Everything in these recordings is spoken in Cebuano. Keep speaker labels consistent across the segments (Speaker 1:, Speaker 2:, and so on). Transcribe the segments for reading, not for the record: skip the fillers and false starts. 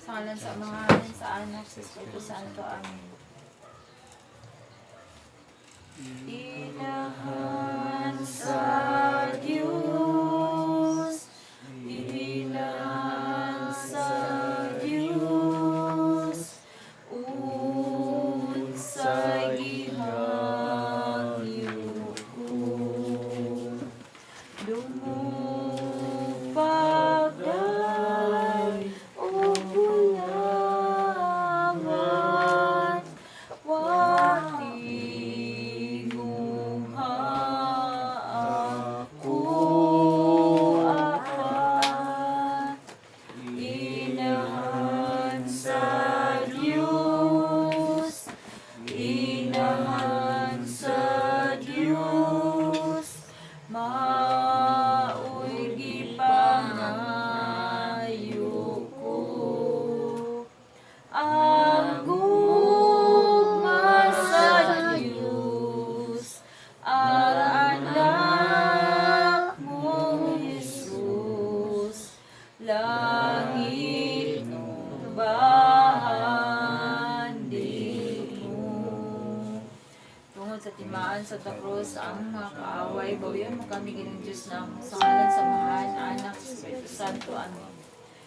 Speaker 1: Sa ngalan sa Amahan, sa Anak, sa Espiritu Santo. Amen. Inahan sa Diyos, Inahan sa Diyos, unsay gihangyo ko. Dungog pagday o bulawan, wa tinguha ako apan. Inahan sa Diyos, Inahan sa Diyos, maoy gipangayo ko. Ang gugma sa Diyos, ang anak mo Jesus, langit bahan mo. Tungod sa timaan sa krus ang mga kaaway, bawian mo kami, Ginoong Diyos namo. Sa ngalan sa Amahan, Anak, Espiritu Santo. Amen.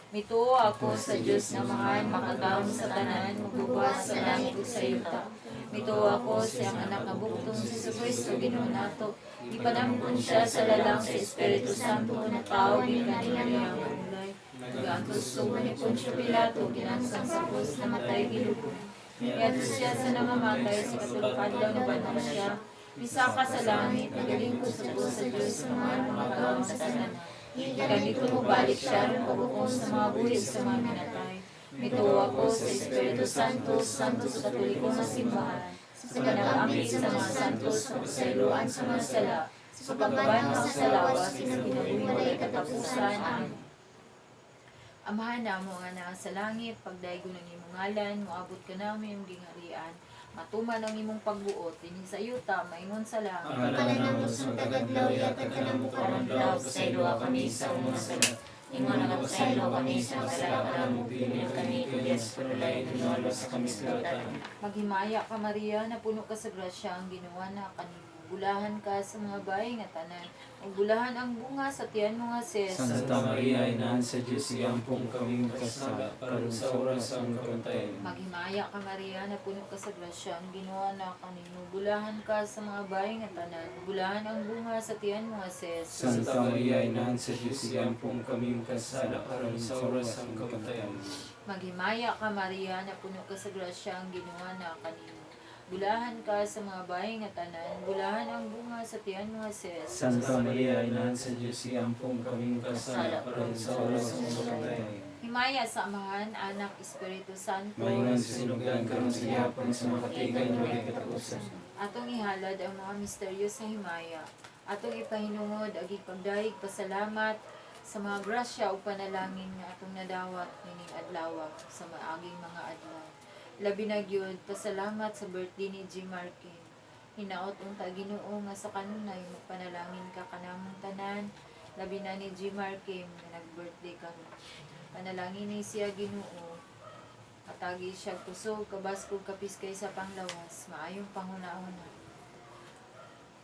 Speaker 1: Mituo ako sa Diyos nga Amahan, makagagahom sa tanan, magbubuhat sa langit ug sa yuta. Mituo ako sa iyang anak nga bugtong si Jesu Kristo, Ginoo nato. Gipanamkon siya sa lalang sa Espiritu Santo, natawo gikan ni Maria nga ulay. Nagaantos ni Poncio Pilato, ginansang sa krus, namatay, gilubong. Niadto siya sa nangamatay, sa ikatulo ka adlaw nabanhaw siya. Misaka sa langit, nagalingkod sa krus sa Diyos, nga makagagahom sa tanan. Gikan didto mobalik siya aron paghukom sa mga buhi sa mga minatay. Mituo ako sa Espiritu Santo, Santo sa Katoliko nga simbahan, sa pag-amping sa mga santos, sa pasayloan sa mga sala, sa pagbanhaw sa lawas, sa kinabuhing walay katapusan. Amen. Amahan namo nga naa sa langit, pagdaygon ang imong ngalan, moabot kanamo imong gingharian, matuman ang imong pagbuot dinhi sa yuta maingon sa langit.
Speaker 2: Ang kalan namo sa tagadlaw, ihatag kanamo karong adlaw, pasayloa kami sa among mga sala. Ingon nga pasaylo kami sa mga sala kanamo, dili kami tugyan sa panulay, hinualo sa kami sa kalautan.
Speaker 1: Maghimaya ka, Maria, napuno ka sa grasya, ang Ginoo naa kanimo. Bulahan ka sa mga babae nga tanan, ug bulahan ang bunga sa tiyan mo nga si Jesus.
Speaker 2: Santa Maria, Inahan sa Diyos, iampong kami makasala, karon sa oras sa among kamatayon.
Speaker 1: Maghimaya ka, Maria, napuno ka sa grasya, ang Ginoo naa kanimo. Bulahan ka sa mga babae nga tanan, bulahan ang bunga sa tiyan mo nga si Jesus.
Speaker 2: Santa Maria, Inahan sa Diyos, iampong kami makasala, karon sa oras sa among kamatayon.
Speaker 1: Maghimaya ka, Maria, napuno ka sa grasya, ang Ginoo naa kanimo. Bulahan ka sa mga babae nga tanan, bulahan ang bunga sa tiyan mo nga si Jesus.
Speaker 2: Santa Maria, Inahan sa Diyos, iampong kami makasala, karon sa oras sa among kamatayon.
Speaker 1: Himaya sa Amahan, Anak, Espiritu Santo.
Speaker 2: Maingon sa sinugdan, karon sa gihapon, sa makatigan, walay katapusan.
Speaker 1: Atong ihalad ang mga misteryo sa himaya. Atong ipahinungod agi pagdayeg pasalamat sa mga grasya ug panalangin nga atong nadawat nining adlaw sa maaging mga adlaw. Labi na gyud pasalamat sa birthday ni G. Markin. Hinaot unta, Ginoo, nga sa kanunay magpanalangin ka kanamong tanan, labi na ni G. Markin nga nag-birthday karon. Panalangin ni siya, Ginoo. Hatagi siya kusog, kabaskog, kapiskay sa panglawas, maayong panghuna-huna.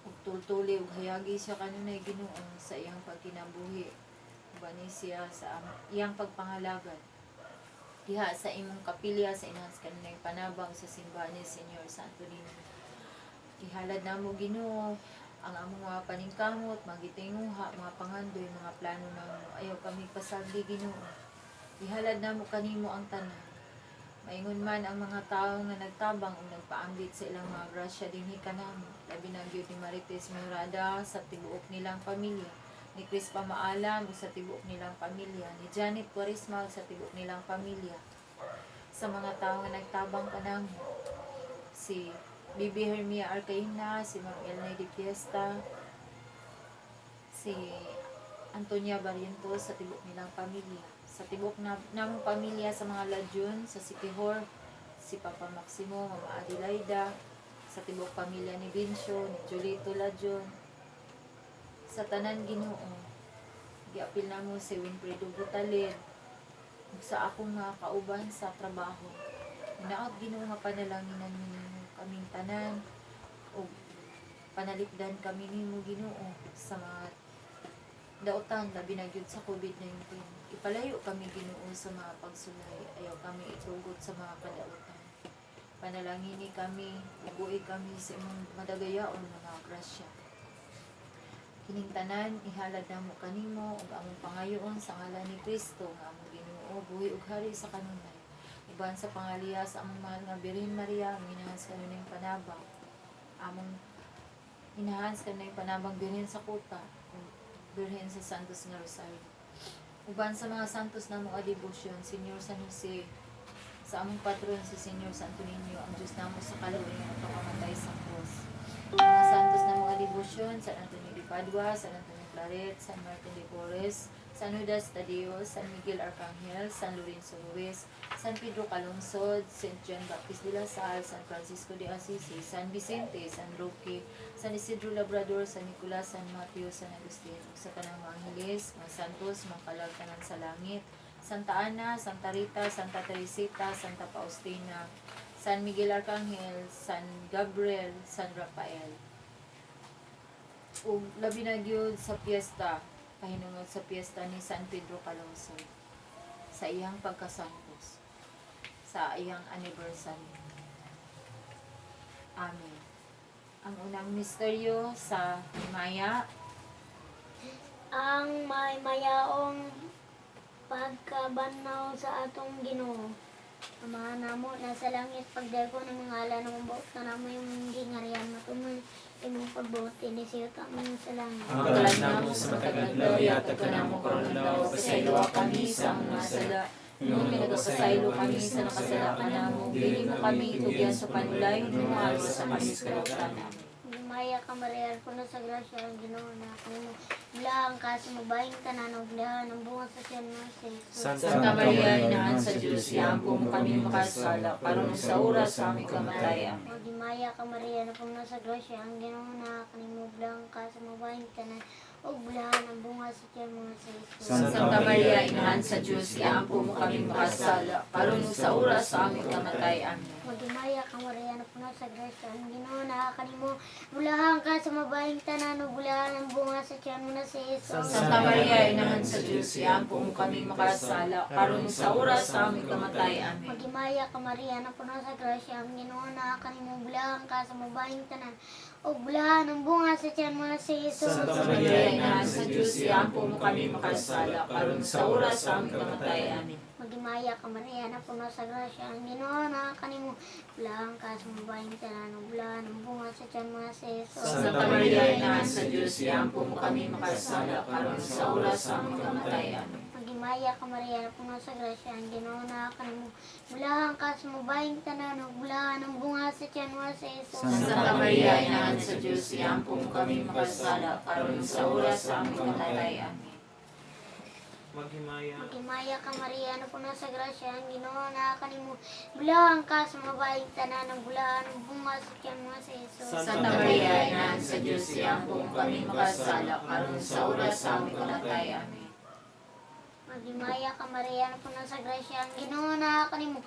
Speaker 1: Ug tultuli ug hayagi siya kanunay, Ginoo, sa iyang pagkinabuhi. Ubani siya sa iyang pagpangalagad diha sa imong kapilya sa inahas kanunay panabang sa simbahan ni Señor Santo Niño. Ihalad namo, Ginoo, ang among mga paningkamot, mga gitinguha, mga pangandoy, mga plano namo. Ayaw kami pasagdi, Ginoo. Ihalad namo kanimo ang tanan. Maingon man ang mga tao nga nagtabang o nagpaambit sa ilang mga grasya dinhi kanamo. Labi na gyud ni Marites Mejorada sa tibuok nilang pamilya, ni Chris Pamaalam ug sa tibuok nilang pamilya, ni Janet Quaresma ug sa tibuok nilang pamilya. Sa mga tao nga nagtabang kanamo, si Bibi Hermia Arcaina, si Ma'am Elnay de Fiesta, si Antonia Barrientos sa tibuok nilang pamilya. Sa tibuok na, namong pamilya sa mga Ladyon, sa Siquijor, si Papa Maximo, Mama Adelaida, sa tibuok pamilya ni Vincio, ni Julito Ladyon, sa tanan, Ginoo. Giapil namo si Winfredo Butalid, Ug sa akong mga kauban sa trabaho. Hinaot, Ginoo, nga panalanginan nimo kaming tanan ug panalipdan kami nimo, Ginoo, sa mga dautan, labi na gyud sa COVID-19. Ipalayo kami, Ginoo, sa mga pagsulay, ayaw kami itugot sa mga kadautan. Panalangini kami, ug kami sa imong madagayaon nga mga grasya. Kining tanan ihalad namo kanimo ug among pangayoon sa ngalan ni Kristo nga among Ginoo, buhi ug hari sa kanunay. Uban sa pangaliya sa among mahal nga Birhen Maria, among inahan sa kanunayng panabang. Among inahan sa kanunayng panabang Birhen sa Kuta, ug Birhen sa Santos nga Rosario. Uban sa mga santos namo nga debosyon, Señor San Jose, sa among patron si Señor Santo Niño, ang Diyos namo sa kaluoy nga nagpakamatay sa krus. Mga santos namo nga debosyon, San Antonio de Padua, San Antonio Claret, San Martin de Porres, San Judas Tadeo, San Miguel Arcangel, San Lorenzo Ruiz, San Pedro Calungsod, St. John Baptist de la Salle, San Francisco de Assisi, San Vicente, San Roque, San Isidro Labrador, San Nicolas, San Mateo, San Agustin, ug sa tanang mga angeles, mga santos, mga kalag tanan sa langit, Santa Ana, Santa Rita, Santa Teresita, Santa Faustina, San Miguel Arcangel, San Gabriel, San Rafael. Ug labi na gyud sa piyesta, pahinungod sa piyesta ni San Pedro Calungsod sa iyang pagkasantos, sa iyang anniversary. Amen. Ang unang misteryo sa himaya.
Speaker 3: Ang mahimayaong pagkabanhaw sa atong Ginoo. Amahan namo nasa langit, pagdaygon ang ngalan mo, buot na namo imong gingharian, matuman imong pagbuot dinhi sa yuta man sa langit.
Speaker 2: Ang kalan namo sa matag adlaw, ihatag kanamo karon adlaw, pasayloa kami sa among mga sala,
Speaker 1: Ingon nga nagapasaylo kami sa nakasala kanamo, dili mo kami itugyan sa panulayon, humalos sa kami sa kalautan. Amen.
Speaker 3: Maghimaya ka, Maria, puno sa grasya, ang Ginoo naa kanimo. Bulahan ka sa babaeng tanan, ug bulahan ang bunga sa tiyan mo si Jesus.
Speaker 1: Santa Maria, inahan sa Diyos, iampo mo kami makasala, karon sa oras sa aming kamatayan. Amen.
Speaker 3: Maghimaya ka, Maria, puno sa grasya, ang Ginoo naa kanimo. Bulahan ka sa babaeng tanan, ug bulahan ang bunga sa tiyan mo si Jesus.
Speaker 1: Santa Maria, inahan sa Diyos, iampo mo kami makasala, karon sa oras sa aming kamatayan. Amen.
Speaker 3: Maghimaya ka, Maria, puno sa grasya, ang Ginoo naa kanimo. Bulahan ka sa babaeng tanan, ug bulahan ang bunga sa tiyan mo na si Jesus.
Speaker 1: Santa Maria, inahan sa Diyos, iampo mo kami makasala, karon sa oras sa aming kamatayan. Amen.
Speaker 3: Maghimaya ka, Maria, puno sa grasya, ang Ginoo naa kanimo. Bulahan ka sa babaeng tanan, ug bulahan ang bunga sa tiyan mo na si Jesus.
Speaker 2: Santa
Speaker 1: Maria, inahan sa Diyos, iampo mo kami makasala, karon sa oras sa aming kamatayan. Amen.
Speaker 3: Maghimaya ka, Maria, puno sa grasya, ang Ginoo naa kanimo. Bulahan ka sa babaeng tanan, ug bulahan ang bunga sa tiyan mo na si Jesus.
Speaker 1: Santa Maria, inahan sa Diyos, iampo mo kami makasala, karon sa oras sa aming kamatayan. Amen.
Speaker 3: Maghimaya ka, Maria, puno sa grasya, ang Ginoo naa kanimo. Bulahan ka sa babaeng tanan, ug bulahan ang bunga sa tiyan mo na si Jesus.
Speaker 1: Santa Maria, inahan sa Diyos, iampo mo kami makasala, karon sa oras sa aming kamatayan. Amen.
Speaker 4: Maghimaya.
Speaker 3: Maghimaya ka, Maria, puno sa grasya, ang Ginoo naa kanimo. Bulahan ka sa babaeng tanan, ug bulahan ang bunga sa tiyan mo na si Jesus.
Speaker 1: Santa Maria, inahan sa Diyos, iampo mo kami makasala, karon sa oras sa aming kamatayan. Amen.
Speaker 3: Maghimaya ka, Maria, puno sa grasya, ang Ginoo naa kanimo.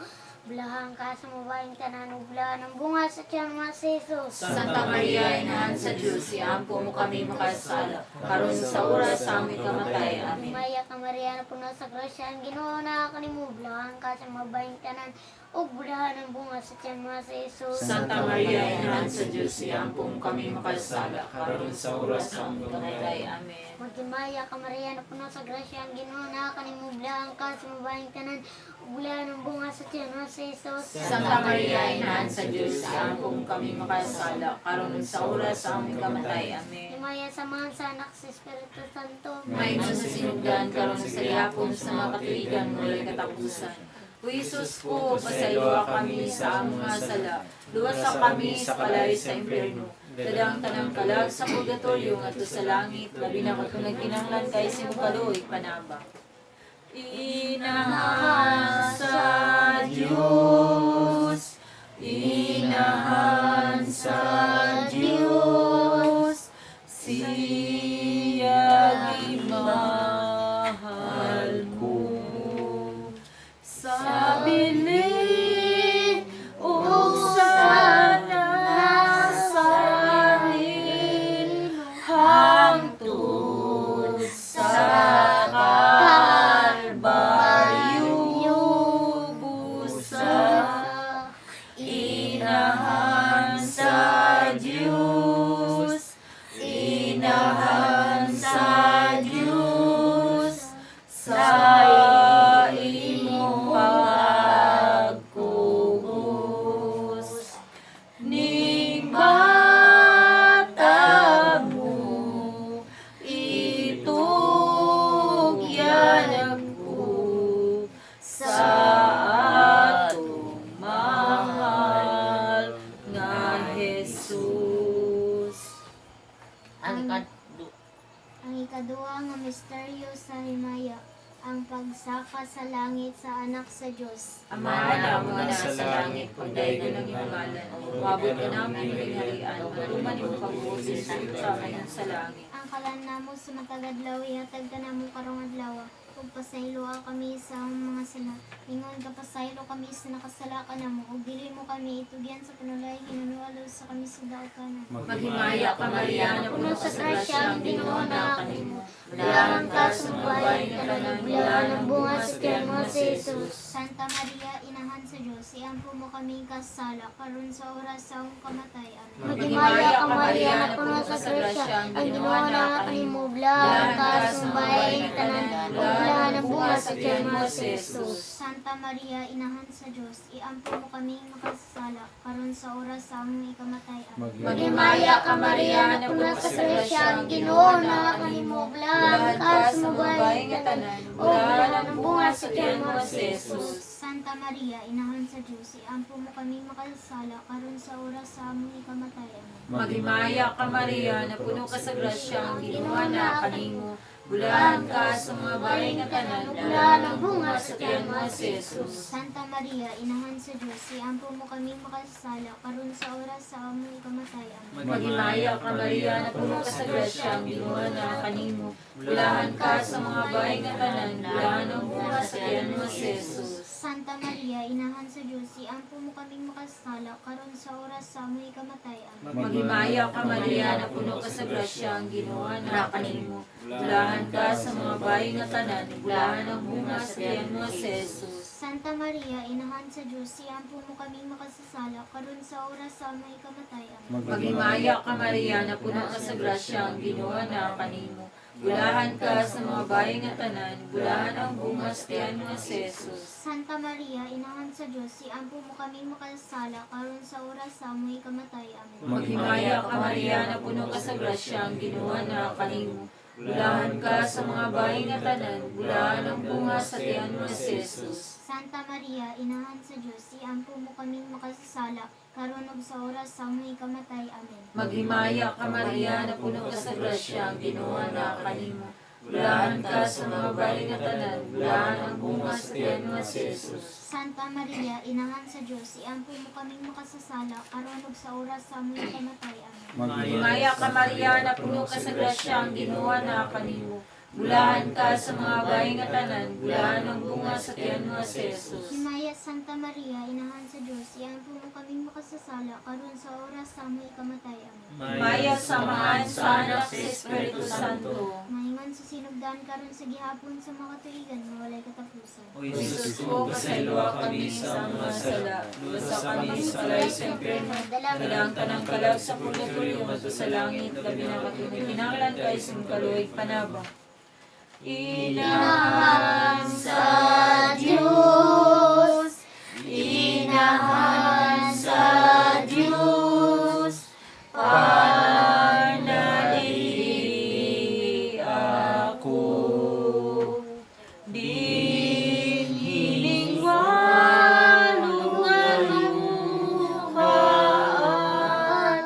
Speaker 3: Bulahan ka sa babaeng tanan, ug bulahan ang bunga sa tiyan mo na si Jesus.
Speaker 1: Santa Maria, inahan sa Diyos, iampo mo kami makasala, karon sa oras sa aming kamatayan. Amen.
Speaker 3: Maghimaya ka, Maria, puno sa grasya, ang Ginoo naa kanimo. Bulahan ka sa babaeng tanan, ug bulahan ang bunga sa tiyan mo na si Jesus.
Speaker 1: Santa Maria, inahan sa Diyos, iampo mo kami makasala, karon sa oras sa aming kamatayan. Amen.
Speaker 3: Maghimaya ka, Maria, puno sa grasya, ang Ginoo naa kanimo. Bulahan ka sa babaeng tanan, ug bulahan ang bunga sa tiyan mo na si Jesus.
Speaker 1: Santa Maria, inahan sa Diyos, iampo mo kami makasala, karon sa oras sa aming kamatayan. Amen.
Speaker 3: Himaya sa Amahan, sa Anak, sa Espiritu Santo.
Speaker 1: Maingon sa sinugdan, karon sa gihapon sa mga katuigan, walay katapusan. O Jesus ko, pasayloa kami sa among mga sala, luwasa kami sa kalayo sa impyerno. Dala ang tanang kalag sa purgatorio ngadto sa langit, labi na katong nagkinahanglan kaayo sa imong kaluoy panabang. Inahan sa Diyos, Inahan sa Diyos, siya gimahal ko. Sa bilin ug sa nasalin hangtod sa Kalbaryo busa. Inahan sa Diyos, inahan sa Diyos, sa imong pagkugos. Ning bata mo, itugyan ako sa atong mahal nga Jesus.
Speaker 2: Ang ikadu
Speaker 3: Ang ikaduha nga misteryo sa himaya, ang pagsaka sa langit sa anak sa Dios.
Speaker 1: Ama namo nga nasa langit, pagdaygan ang iyong ngalan. Umabot ka namin ang gingharian, matuman imong pagbuot sa yuta ayon sa langit.
Speaker 3: Ang kalan namo sa matag adlaw ihatag kanamo karong adlaw ug pasayloa kami sa among mga sala. Ingon ka pasaylo kami sa nakasala kanamo ug dili mo kami itugyan sa panulay hinunualo sa kami sa daotanan.
Speaker 1: Maghimaya ka, Maria, na puno ka sa grasya, ang Ginoo naa kanimo.
Speaker 3: Bulahan ka sa babae nga tanan, bulahan ang bunga sa tiyan mo si Jesus. Santa Maria, inahan sa Diyos, iampo mo kami kasala, karon sa oras sa among kamatay. Amen.
Speaker 1: Maghimaya ka, Maria, na puno ka sa grasya, ang Ginoo naa kanimo. Bulahan ka sa babae nga tanan, bulahan ang bunga sa tiyan mo si Jesus.
Speaker 3: Santa Maria, inahan sa Diyos, iampo mo kami makasala, karon sa oras sa among ikamatay. Amen.
Speaker 1: Maghimaya ka, Maria, na puno ka sa grasya, ang Ginoo naa kanimo. Bulahan ka sa babae nga tanan, bulahan ang bunga sa tiyan mo si Jesus.
Speaker 3: Santa Maria, inahan sa Diyos, iampo mo kami makasala, karon sa oras sa among ikamatay. Amen.
Speaker 1: Maghimaya ka, Maria, na puno ka sa grasya, ang Ginoo naa kanimo. Bulahan ka sa mga babae nga tanan, bulahan ang bunga sa tiyan mo si Jesus.
Speaker 3: Santa Maria, inahan sa Diyos, iampo mo kami makasala, karon sa oras sa among ikamatay. Amen.
Speaker 1: Maghimaya ka, Maria, na puno ka sa grasya, ang Ginoo naa kanimo. Bulahan ka sa mga babae nga tanan, bulahan ang bunga sa tiyan mo si Jesus.
Speaker 3: Santa Maria, inahan sa Diyos, iampo mo kami makasala, karon sa oras sa among ikamatay. Amen.
Speaker 1: Maghimaya ka, Maria, na puno ka sa grasya, ang Ginoo naa kanimo. Bulahan ka sa mga babae nga tanan, bulahan ang bunga sa tiyan mo si Jesus.
Speaker 3: Santa Maria, inahan sa Diyos, iampo mo kami makasasala, karon sa oras sa among ikamatay. Amen.
Speaker 1: Maghimaya ka, Maria, na puno ka sa grasya, ang Ginoo naa kanimo. Bulahan ka sa mga babae nga tanan, bulahan ang bunga sa tiyan mo si Jesus.
Speaker 3: Santa Maria, inahan sa Diyos, iampo mo kami makasasala, karon sa oras sa among ikamatay. Amen.
Speaker 1: Maghimaya ka, Maria, na puno ka sa grasya, ang Ginoo naa kanimo. Bulahan ka sa mga babae nga tanan, bulahan ang bunga sa tiyan mo si Jesus.
Speaker 3: Santa Maria, inahan sa Diyos, iampo mo kami makasasala, karon ug sa oras sa among ikamatay. Amen.
Speaker 1: Maghimaya ka, Maria, na puno ka sa grasya, ang Ginoo naa kanimo. Bulahan ka sa mga babae nga tanan, bulahan ang bunga sa tiyan mo si Jesus.
Speaker 3: Santa Maria, inahan sa Diyos, iampo mo kaming makasasala, karon ug sa oras sa among ikamatay. Amen.
Speaker 1: Maghimaya ka, Maria, na puno ka sa grasya, ang Ginoo naa kanimo. Bulahan ka sa mga babae nga tanan, bulahan ang bunga sa tiyan mo si Jesus.
Speaker 3: Himaya Santa Maria, inahan sa Diyos, iampo mo kaming makasasala, karon sa oras sa among ikamatay. Amen.
Speaker 1: Himaya sa Amahan, sa Anak, sa Espiritu Santo.
Speaker 3: Maingon sa sinugdan karon sa gihapon sa makatuigan nga walay katapusan.
Speaker 4: O Jesus ko, pasayloa kami sa mga sala. Luwasa kami sa kalay sa impyerno.
Speaker 3: Dalangin
Speaker 1: Dala ang tanang kalag sa purgatorio ngadto sa langit, labi na katong kinahanglan kaayo sa imong kaluoy panabang. Inahan sa Diyos, inahan sa Diyos, panaligi ako. Dinhining walo nga luhaan,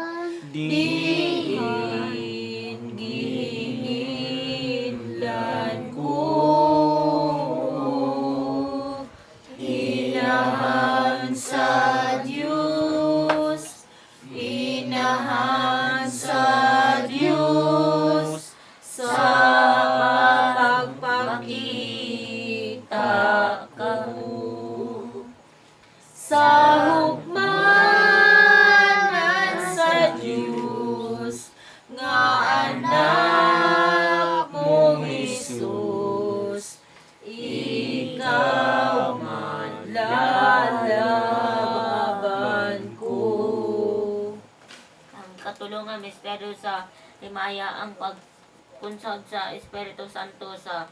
Speaker 1: diin gihinginlan ko. Inahan sa Diyos, inahan sa Diyos, sa pagpakita ko. Sa hukmanan sa Diyos nga anak mong Hesus, ikaw manlalaban ko.
Speaker 2: Ang katulungan misteryo sa himaya, ang pagkunsad sa Espiritu Santo sa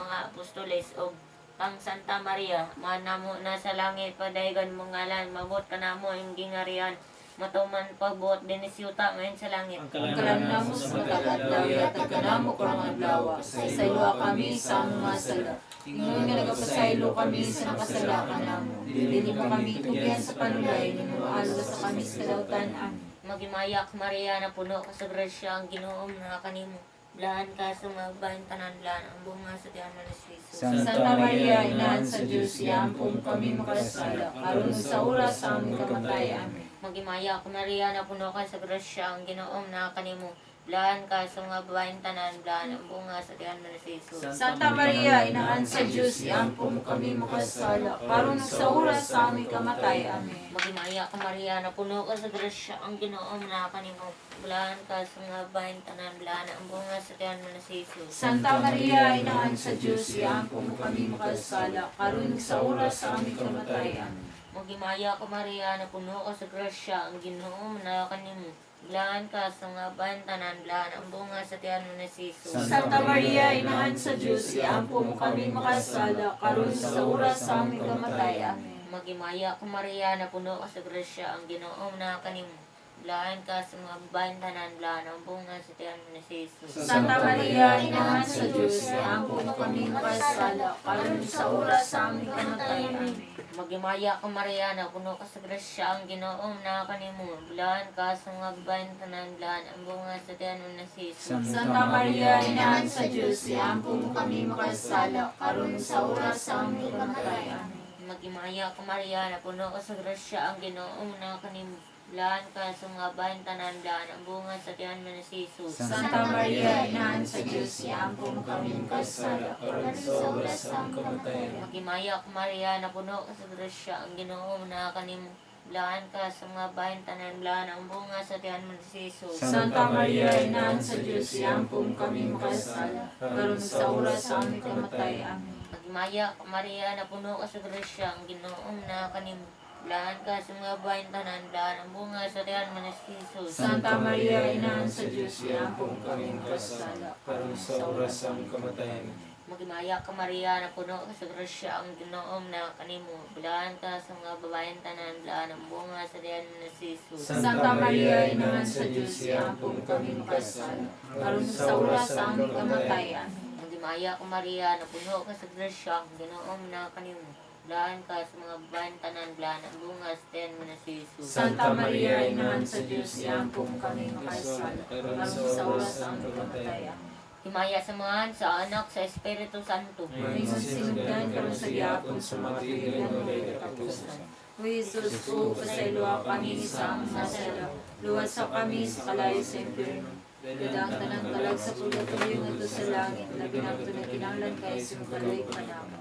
Speaker 2: mga apostoles ug kang Santa Maria, manamo na sa langit, padaygan mo ngalan, mabot ka namo ang gingarian, matuman pagbuot dinis yuta ngayon sa langit.
Speaker 1: Ang kalamnamo sa matag adlaw, ihatag kanamo karong adlaw. Pasayloa kami sa among mga sala. Ingon nga nagapasaylo kami sa nakasala kanamo. Dili mo kami tugyan sa panulay, ninualo sa kami sa kalautan. Amen.
Speaker 2: Magimayak Maria na puno ka sa grasya, ang Ginoo na kanimo. Blahan ka sa mga babaeng tanan, blahan ang bunga sa tiyan mo ni Jesus.
Speaker 1: Santa Maria, Inahan sa Diyos, iampo mo kami makasala, karon ug sa oras sa aming kamatay. Amen.
Speaker 2: Magimaya ka Maria na puno ka sa grasya, ang Ginoo na kanimo. Blahan ka sa mga babaeng tanan, blahan ang bunga sa tiyan mo ni Jesus.
Speaker 1: Santa Maria, Inahan sa Diyos, iampo mo kami makasala, karon ug sa oras sa aming kamatay. Amen.
Speaker 2: Magimaya ka Maria na puno ka sa grasya, ang Ginoo na kanimo. Blahan ka sa mga babaeng tanan, blahan ang bunga sa tiyan mo ni Jesus.
Speaker 1: Santa Maria, Inahan sa Diyos, iampo mo kami makasala, karon ug sa oras sa aming kamatay. Amen.
Speaker 2: Magimaya ka Maria na puno ka sa grasya, ang Ginoo na kanimo. Blahan ka sa mga babaeng tanan, blahan ang bunga sa tiyan mo ni Jesus.
Speaker 1: Santa Maria, Inahan sa Diyos, iampo mo kami makasala, karon ug sa oras sa aming kamatay. Amen.
Speaker 2: Magimaya ka Maria na puno ka sa grasya, ang Ginoo na kanimo. Blahan ka sa mga babaeng tanan, blahan ang bunga sa tiyan mo ni Jesus.
Speaker 1: Santa Maria, Inahan sa Diyos, iampo mo kami makasala, karon ug sa oras sa aming kamatay. Amen.
Speaker 2: Magimaya ka Maria na puno ka sa grasya, ang Ginoo na kanimo. Blahan ka sa mga babaeng tanan, blahan ang bunga sa tiyan mo ni Jesus.
Speaker 1: Santa Maria, Inahan sa Diyos, iampo mo kami makasala, karon ug sa oras sa aming kamatay. Amen.
Speaker 2: Magimaya ka Maria na puno ka sa grasya, ang Ginoo na kanimo. Blahan ka sa mga babaeng tanan, blahan ang bunga sa tiyan mo ni Jesus.
Speaker 1: Santa Maria, Inahan sa Diyos, iampo mo kami makasala, karon ug sa oras sa aming kamatay. Amen.
Speaker 2: Magimaya ka Maria na puno ka sa grasya, ang Ginoo na kanimo. Blahan ka sa mga babaeng tanan, blahan ang bunga sa tiyan mo ni Jesus.
Speaker 1: Santa Maria, Inahan sa Diyos, iampo mo kami makasala, karon ug sa oras sa aming kamatay. Amen.
Speaker 2: Magimaya ka Maria na puno ka sa grasya, ang Ginoo na kanimo. Blahan ka sa mga babaeng tanan, blahan ang bunga sa tiyan mo ni Jesus.
Speaker 1: Santa Maria, Inahan sa Diyos, iampo mo kami makasala,
Speaker 4: Karon sa oras sa aming kamatayan.
Speaker 2: Magimaya ka Maria na puno ka sa grasya, ang Ginoo na kanimo. Blahan ka sa mga babaeng tanan, blahan ang bunga sa tiyan mo ni Jesus.
Speaker 1: Santa Maria, Inahan sa Diyos, iampo mo kami makasala, karon ug sa oras sa aming kamatay. Amen.
Speaker 2: Magimaya ka Maria na puno ka sa grasya, ang Ginoo na kanimo. Blahan ka sa mga babaeng tanan, blahan ang bunga sa tiyan mo ni Jesus.
Speaker 1: Santa Maria, Inahan sa Diyos, iampo mo kami makasala, karon ug sa oras sa aming kamatay. Amen.
Speaker 2: Himaya sa mga sa Anak, sa Espiritu Santo.
Speaker 1: Ingon sinugdan karon sa gihapon sa mga tuig walay katapusan. O Jesus ko, pasayloa kami sa among mga sala, luwasa kami sa kalayo sa impyerno. Dada ang tanang kalag sa purgatorio ngadto sa langit, labi na ang kinahanglan kaayo sa imong kaluoy kanamo.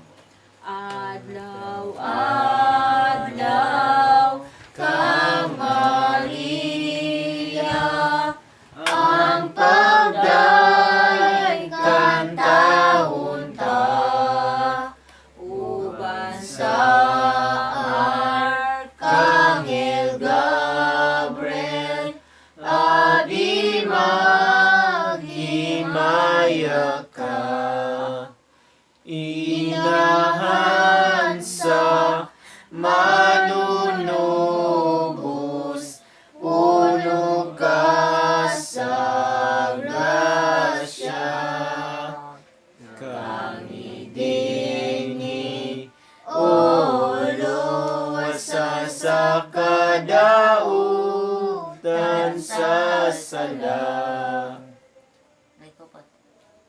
Speaker 1: Adlaw, adlaw, kang Maria, ang pagday kantahon ta, uban sa Arkanghel Gabriel, abi
Speaker 4: Maghimaya ka, inahan sa manunubos, puno ka sa grasya. Kami dini, O luwasa sa kadautan sa sala.
Speaker 2: May kapat.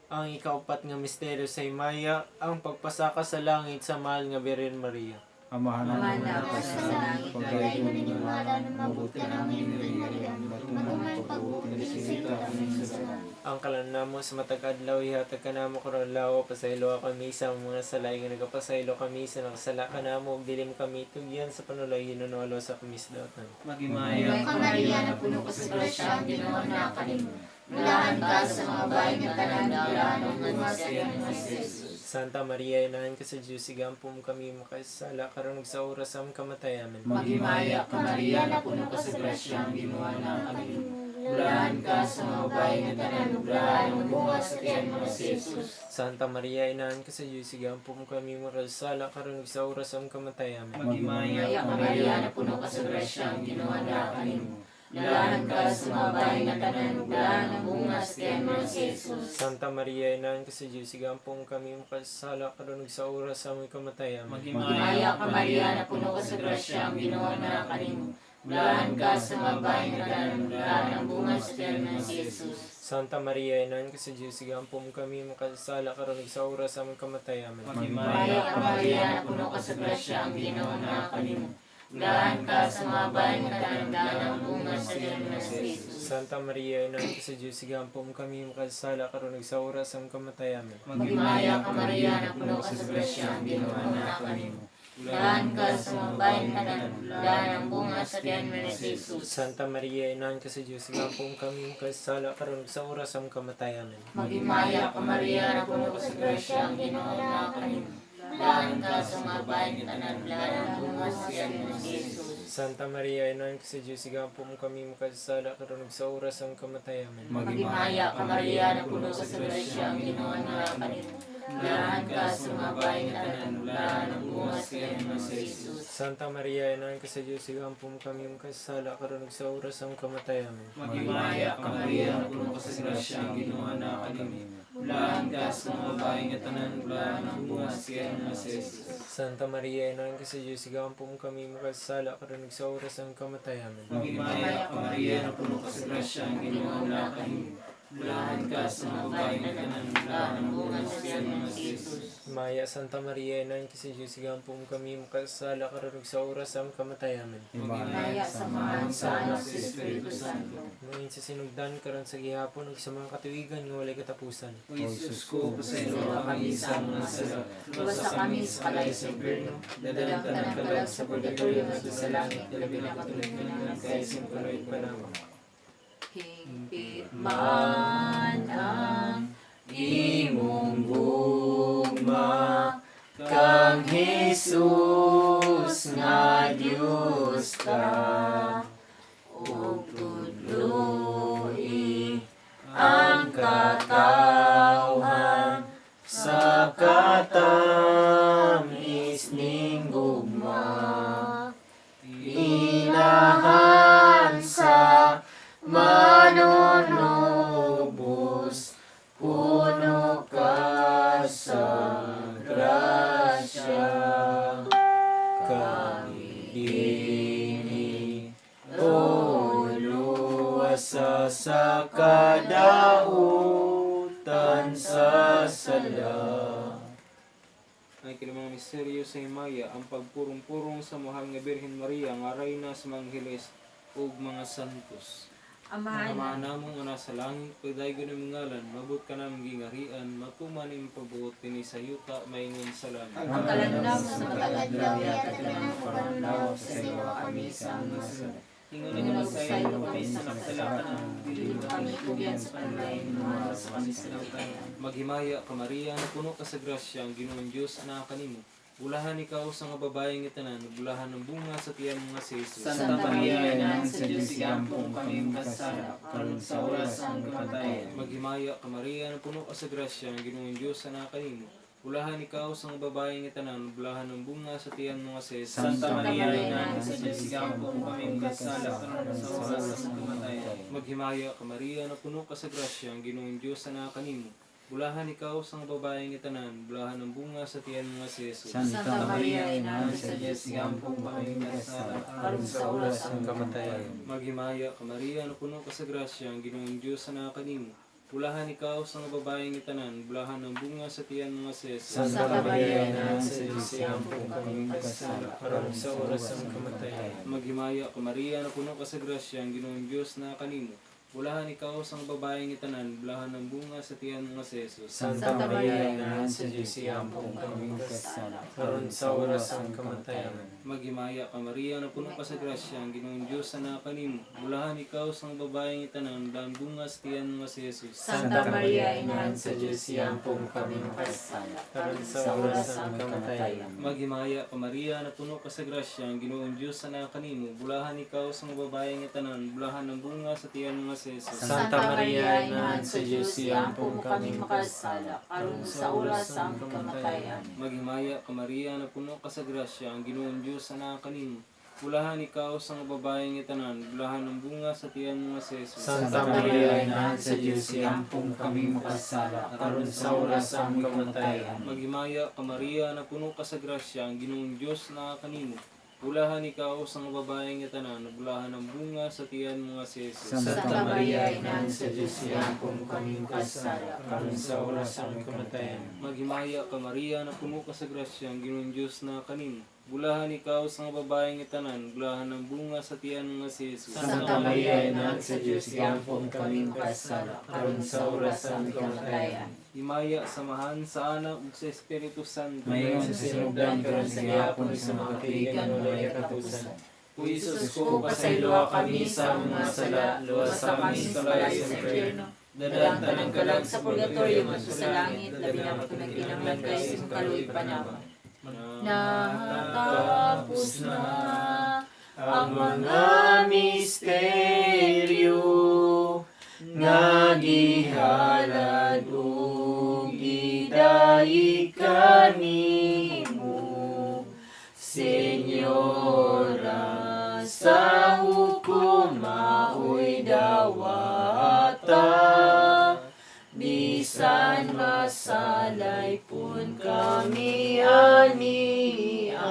Speaker 4: Ang ikaupat nga misteryo sa himaya, ang pagpasaka sa langit sa mahal nga Birhen Maria.
Speaker 5: Amahan
Speaker 1: Amahan
Speaker 5: namo
Speaker 1: namo
Speaker 5: sa
Speaker 1: sa
Speaker 5: langit,
Speaker 1: langit,
Speaker 5: pagdayon imong ngalan, mabuti ang imong gingharian, matuman pagbuot dinhi sa yuta maingon sa langit.
Speaker 4: Ang kalan namo sa matag adlaw ihatag kanamo karon adlaw, pasayloa kami sa among mga sala nga nagapasaylo kami sa nakasala kanamo ug dili mo kami tugyan sa panulay hinunualo sa kami sa daotan.
Speaker 6: Maghimaya
Speaker 3: Ka Maria, napuno ka sa grasya, ang Ginoo naa kanimo. Bulahan ka sa mga babae nga tanan, bulahan ang bunga sa tiyan mo si Jesus.
Speaker 4: Santa Maria, inahan ka sa Diyos, igampo mo kami makasala karon ug sa oras sa among kamatayan. Amen.
Speaker 1: Maghimaya ka Maria, napuno ka sa grasya, ang Ginoo naa kanimo. Bulahan ka sa mga babae nga tanan, bulahan ang bunga sa tiyan mo si Jesus.
Speaker 4: Santa Maria, inahan ka sa Diyos, igampo mo kami makasala karon ug sa oras sa among kamatayan. Amen.
Speaker 6: Maghimaya
Speaker 1: Maghimaya ka Maria, napuno ka sa grasya, ang Ginoo naa kanimo. Bulahan ka sa mga babae nga tanan, bulahan ang bunga sa tiyan mo si Jesus.
Speaker 4: Santa Maria, inahan ka sa Diyos, igampo mo kami makasala karon ug sa oras sa among kamatayan. Amen.
Speaker 1: Maghimaya ka Maria, napuno ka sa grasya, ang Ginoo naa kanimo. Bulahan ka sa mga babae nga tanan, bulahan ang bunga sa tiyan mo si Jesus.
Speaker 4: Santa Maria, inahan ka sa Diyos, igampo mo kami makasala karon ug sa oras sa among kamatayan. Amen.
Speaker 1: Maghimaya ka Maria, napuno ka sa grasya, ang Ginoo naa kanimo. Bulahan ka sa mga babae nga tanan, bulahan ang bunga sa tiyan mo si Jesus.
Speaker 4: Santa Maria, inahan ka sa Diyos, igampo mo kami makasala karon ug sa oras sa among kamatayan. Amen.
Speaker 1: Maghimaya ka Maria, napuno ka sa grasya, ang Ginoo naa kanimo. Bulahan ka sa mga babae nga tanan, bulahan ang bunga sa tiyan mo si Jesus.
Speaker 4: Santa Maria, inahan ka sa Diyos, igampo mo kami makasala karon ug sa oras sa among kamatayan. Amen.
Speaker 1: Maghimaya ka Maria, napuno ka sa grasya, ang Ginoo naa kanimo. Bulahan ka sa mga babae nga tanan, bulahan ang bunga sa tiyan mo si Jesus.
Speaker 4: Santa Maria, inahan ka sa Diyos, igampo mo kami makasala karon ug sa oras sa among kamatayan. Amen.
Speaker 1: Maghimaya ka Maria, napuno ka sa grasya, ang Ginoo naa kanimo. Bulahan ka sa mga babae nga tanan, bulahan ang bunga sa tiyan mo si Jesus.
Speaker 4: Santa Maria, inahan ka sa Diyos, igampo mo kami makasala karon ug sa oras sa among kamatayan. Amen.
Speaker 6: Maghimaya ka Maria, napuno ka sa grasya, ang Ginoo naa kanimo. Bulahan ka sa mga babae nga tanan, bulahan ang bunga sa tiyan mo si Jesus.
Speaker 4: Santa Maria, inahan ka sa Diyos, igampo mo kami makasala karon ug sa oras sa among kamatayan. Amen.
Speaker 6: Maghimaya ka Maria, napuno ka sa grasya, ang Ginoo naa kanimo. Bulahan ka sa mga babae nga tanan, bulahan ang bunga sa tiyan mo si Jesus.
Speaker 4: Maya Santa Maria, inahan ka sa Diyos, igampo mo kami makasala karon ug sa oras sa among kamatayan. Amen.
Speaker 1: Maghimaya sa Amahan, sa Anak, sa Espiritu Santo.
Speaker 4: Ngayon sa sinugdan karon sa gihapon ug sa mga katuigan nga walay katapusan.
Speaker 6: O Jesus ko, pasayloa kami sa mga sala.
Speaker 1: Luwasa kami sa kalay sa impyerno,
Speaker 4: Dadaan tanang kalag sa purgatorio ngadto sa langit, labi na katulad kay sa karoy panahon.
Speaker 1: Hingpit man ang imong gugma kang Jesus nga Dios ta ug tudloi ang katawhan
Speaker 4: Sa katamis ning gugma, inahan sa manunubos, puno ka sa grasya. Kami dini, o luwasa sa kadautan sa sala.
Speaker 7: Ang ikalimang misteryo sa himaya, ang pagpurong-purong sa mahal nga Birhen Maria nga rayna sa mga angheles ug mga santos.
Speaker 1: Amahan
Speaker 7: Ama namo nga nasa langit, pagdaygon imong ngalan, mabot ka namong gingarian, matuman imong pagbuot dinhi sa yuta maingon sa langit.
Speaker 1: Ang kalan namo sa
Speaker 3: Matag
Speaker 1: matag
Speaker 3: adlaw, ihatag kanamo karon adlaw, pasayloa kami sa among mga sala.
Speaker 6: Ingon na pasaylo kami sa nakasala kanamo, dili mo kami tugyan sa panulay, hinunualo sa kami sa dautan.
Speaker 7: Maghimaya ka Maria, napuno ka sa grasya, ang Ginoong Dios naa kanimo. Bulahan ikaw sa nga babae nga tanan, ug bulahan ang bunga sa tiyan mo nga si Jesus.
Speaker 6: Santa Maria, inahan sa Diyos, igampo kami makasala, karon sa oras sa among kamatayan.
Speaker 7: Maghimaya ka Maria, napuno ka sa grasya, ang Ginoong Dios naa kanimo. Bulahan ikaw sa nga babae nga tanan, ug bulahan ang bunga sa tiyan mo nga si Jesus.
Speaker 6: Santa Maria, inahan sa Diyos, igampo kami makasala, karon sa oras sa among kamatayan.
Speaker 7: Maghimaya ka Maria, napuno ka sa grasya, ang Ginoong Dios naa kanimo. Bulahan ikaw sa nga babae nga tanan, bulahan ang bunga sa tiyan mo nga si Jesus.
Speaker 1: Santa Maria,
Speaker 6: inahan sa Diyos, igampo kami makasala, karon sa oras sa among kamatayan.
Speaker 7: Maghimaya ka Maria, napuno ka sa grasya, ang Ginoong Dios naa kanimo. Bulahan ikaw sa mga babaeng itanan, bulahan ang bunga sa tiyan mo nga si Jesus.
Speaker 4: Santa Maria, Inahan sa Diyos, iampo kami makasala, karon sa oras ng kamatayan.
Speaker 7: Maghimaya ka Maria, napuno ka sa grasya, ang Ginoong Diyos na kanimo. Bulahan ikaw sa mga babaeng itanan, bulahan ang bunga sa tiyan mo nga si Jesus.
Speaker 4: Santa Maria, Inahan sa Diyos, iampo kami makasala, karon sa oras ng kamatayan.
Speaker 7: Maghimaya ka Maria, napuno ka sa grasya, ang Ginoong Diyos na kanimo. Bulahan ikaw sa mga babaeng itanan, bulahan bunga sa tiyan mo nga si Jesus.
Speaker 1: Santa Maria, Inahan
Speaker 4: sa Diyos, iampo kami makasala, karon sa oras ng kamatayan.
Speaker 7: Maghimaya ka Maria, napuno ka sa grasya, ang Ginoong Diyos na kanimo. Bulahan ikaw sa mga babaeng itanan, bulahan ang bunga sa tiyan mo nga si Jesus.
Speaker 4: Santa Maria, Inahan sa Diyos, iampo kami
Speaker 1: makasala, karon sa oras sa aming kamatayan.
Speaker 7: Maghimaya ka Maria, napuno ka sa grasya, ang Ginoong Diyos na kanimo. Bulahan ikaw sa mga babaeng itanan, bulahan ang bunga sa tiyan mo nga si Jesus.
Speaker 4: Santa Maria, Inahan sa Diyos, iampo kami makasala, karon sa oras ng aming kamatayan.
Speaker 7: Maghimaya ka Maria, napuno ka sa grasya, ang Ginoong Diyos na kanimo. Bulahan ikaw sa mga babaeng itanan, bulahan ang bunga sa tiyan mo nga si Jesus.
Speaker 4: Santa Maria, Inahan sa Diyos, iampo kami makasala, karon sa oras ng aming kamatayan.
Speaker 7: Maghimaya ka Maria, napuno ka sa grasya, ang Ginoong Diyos na kanimo. Bulahan ikaw sa mga babaeng itanan, bulahan ang bunga sa tiyan mo nga si Jesus.
Speaker 4: Santa Maria, Inahan sa Diyos, iampo kami makasala, karon sa oras ng aming kamatayan.
Speaker 7: Himaya samahan sa Anak ug sa Espiritu Santo.
Speaker 6: Mayon sa sinugdan karon sa gihapon sa mga tuigan walay katapusan.
Speaker 4: O Jesus ko, pasayloa kami sa among mga sala, luwasa kami sa kalayo sa impyerno.
Speaker 1: Dalang tanang kalag sa purgatorio ngadto sa langit, labi na katong nagkinahanglan kaayo sa imong kaluoy panabang. Natapos na
Speaker 4: ang mga misteryo nga gihalad ug gidayeg kanimo, Senyora, sa hukom maoy dawata, bisan masalay pun kami ania,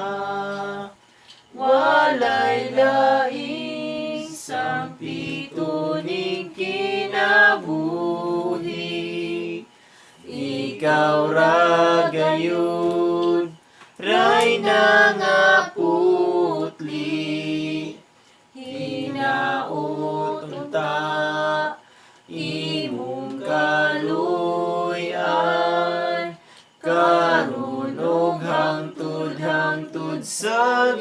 Speaker 4: walay laing sampito ning kinabuhi. Ikaw ra gayud, Rayna nga putli, hinaut unta imong kaluy-an, karon ug hangtod-hangtod sa